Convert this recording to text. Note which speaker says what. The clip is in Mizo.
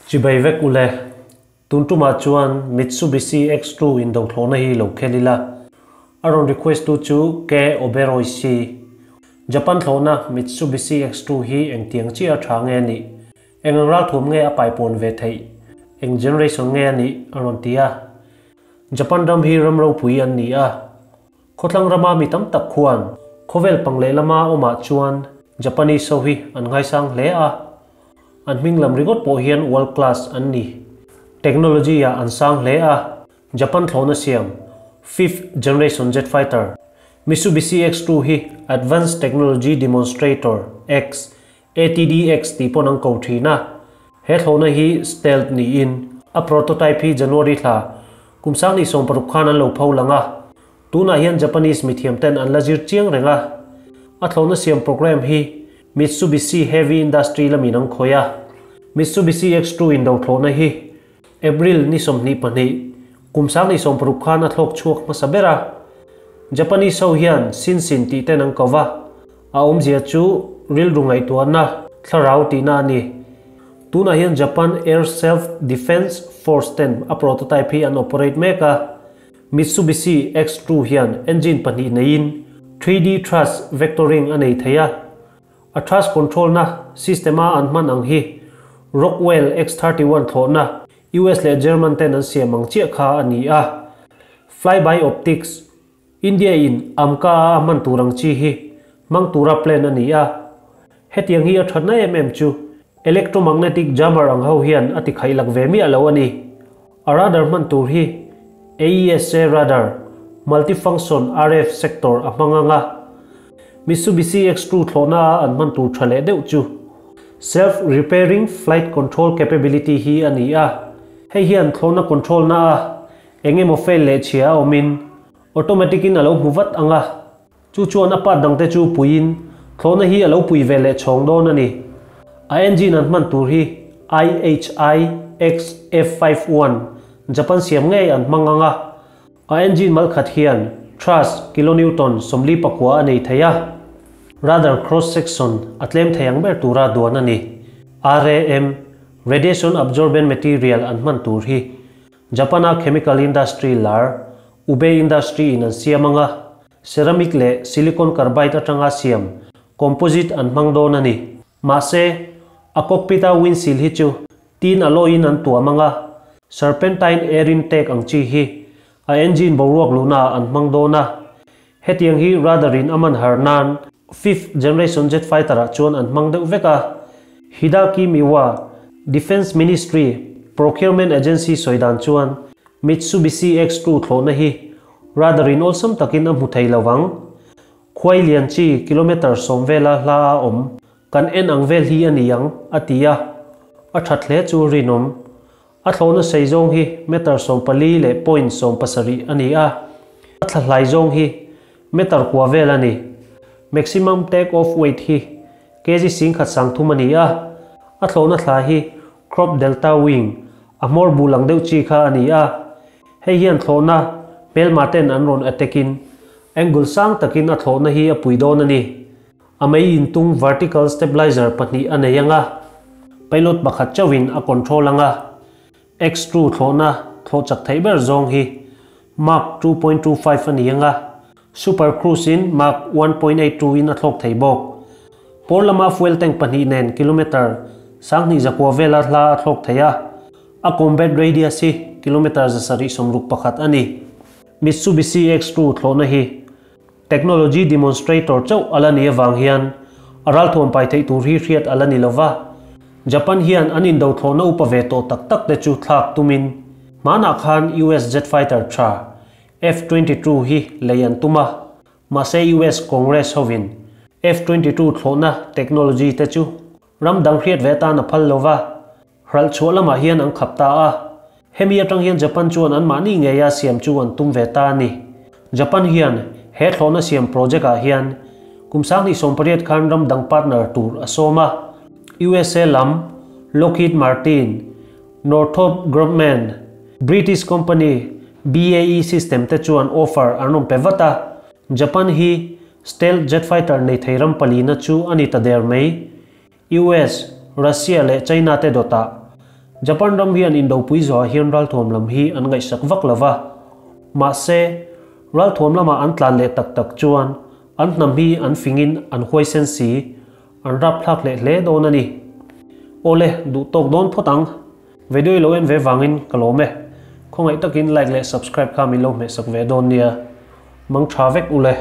Speaker 1: Chibai vek ule, tun tumah chuan Mitsubishi X2 indothlawhna hi lo khel ila. A rawn request tu chu K Oberoi si. Japan thlawhna Mitsubishi X2 hi engtiang chiah a tha nge a nih? Eng ang ralthuam nge a paipawn ve theih? Eng generation nge a nih? a rawn ti a. Japan ram hi ram ropui an ni a. Khawthlang rama mi tam tak khuan khawvel pang lehlama awmah chuan Japanese ho hi an ngaisang hle a. An hming lam ringawt pawh hian world class an ni. Technology ah an sang hle a. Japan thlawhna siam fifth generation jet fighter Mitsubishi X2 hi Advanced Technology Demonstrator X, ATDX, tih pawn an ko thin a. He thlawhna hi stealth niin a prototype hi January thla kum 2016 khan an lo pho lang a. Tunah hian Japanese mithiam ten an la zir chiang reng a. A thlawhna siam program hi Mitsubishi Heavy Industry lamin an khawih a. Mitsubishi X2 in do thlawhna hi April ni 22, kum 2016 khan a thlawk chhuak hmasa ber a. Japanese ho hian Shinsin tih ten an ko va, a awmzia chu rilru ngaihtuahna, thlarau tihna a ni. Tunah hian Japan Air Self Defense Force ten a prototype hi an operate mek a. Mitsubishi X2 hian engine pahnih neiin 3D thrust vectoring a nei thei a. A thrust control na system a an hman ang hi Rockwell X-31 thlawhna US leh German ten an siam ang chiah kha a ni a. Flyby optics, India in AMCA a hman tur ang chi hi hmang tura plan a ni a. Hetiang hi a thatna em em chu electromagnetic jammer ang ho hian a ti khaih lak ve miah lo a ni. A radar hman tur hi AESA radar, multifunction RF sector a hmang ang a. Mitsubishi X2 thlawhna a an hman tur tha leh deuh chu self repairing flight control capability hi a ni a. Hei hian thlawhna control na a eng emaw fail leh chhia a awmin automatic in a lo hmu vat ang a. Chu chuan a part dangte chu puiin thlawhna hi a lo pui ve leh chhawng dawn a ni. A engine an hman tur hi IHI XF51 Japan siam ngei an hmang ang a. A engine mal khat hian thrust kilonewton 49 a nei thei a. Radar cross section a tlem thei ang ber tura duan a ni. RAM, Radiation Absorbent Material an hman tur hi Japan-a chemical industry lar Ube Industry in an siam ang a. Ceramic leh silicon carbide atanga siam composite an hmang dawn a ni. Mahse, a cockpit-a windshield hi chu tin alloy-in an tuam ang a, serpentine air intake ang chi hi a engine boruak luhnaah an hmang dawn a. Hetiang hi radar-in a man har nan fifth generation jet fighter-ah chuan an hmang deuh vek a. Hideaki Miwa, Defence Ministry Procurement Agency sawi dan chuan Mitsubishi X2 thlawhna hi Radar in awlsam takin a hmu thei lo vang. Khuai lian chi kilometre 10 vela hla a awm kan en ang vel hi a ni ang, a ti a. A that hle chu rinawm. A thlawhna sei zawng hi meter 14 leh point 17 a ni a. A thla hlai zawng hi meter kua vel a ni. Maximum take off weight hi kg 1030 a ni a. A thlawhna thla hi crop delta wing, a hmawr bul ang deuh chi kha a ni a. Hei hian thlawhna hmelma ten an rawn attack in angle sang takin a thlawhna hi a pui dawn a ni. A mei intung vertical stabilizer pahnih a nei ang a, pilot pakhat chauhin a control ang a. X2 thlawhna thlawh chak theih ber zawng hi Mach 2.25 a ni ang a, Super Cruise in Mach 1.82 in a thlawk thei bawk. Pawn lama fuel tank pahnih nen kilometre 2900 vela hla a thlawk thei a. A combat radius hi kilometre 761 a ni. Mitsubishi X2 thlawhna hi technology demonstrator chauh a la ni avang hian a ralthuam pai theih tur hi hriat a la ni lova. Japan hian an indo thlawhna upa ve tawh tak tak te chu thlak tumin hmanah khan US jet fighter tha F-22 hi lei an tum a. Mahse US Congress hovin F-22 thlawhna technology te chu ram dang hriat ve atan a phal lova. Hralh chhuah lamah hian an khap ta a, hemi atang hian Japan chuan anmahni ngeia siam chu an tum ve ta a ni. Japan hian he thlawhna siam project ah hian kum 2018 khan ram dang partner tur a sawm a, USA lam Lockheed Martin, Northrop Grumman, British company BAE System te chuan offer an rawn pe vat a, Japan hi stealth jet fighter nei thei ram palina chu a ni ta der mai. US, Russia leh China te dawtah Japan ram hian indopui zawhah hian ralthuam lam hi an ngaihsak vak lo va. Mahse, ralthuam lama an tlan leh tak tak chuan an hnam hi an fingin an huaisen si, an rapthlak leh hle dawn a ni. Awle, duh tawk dawn phawt ang. Video i lo en ve vangin ka lawm e. Khawngaih takin like leh subscribe kha min lo hmehsak ve dawn nia. Mang tha vek ule.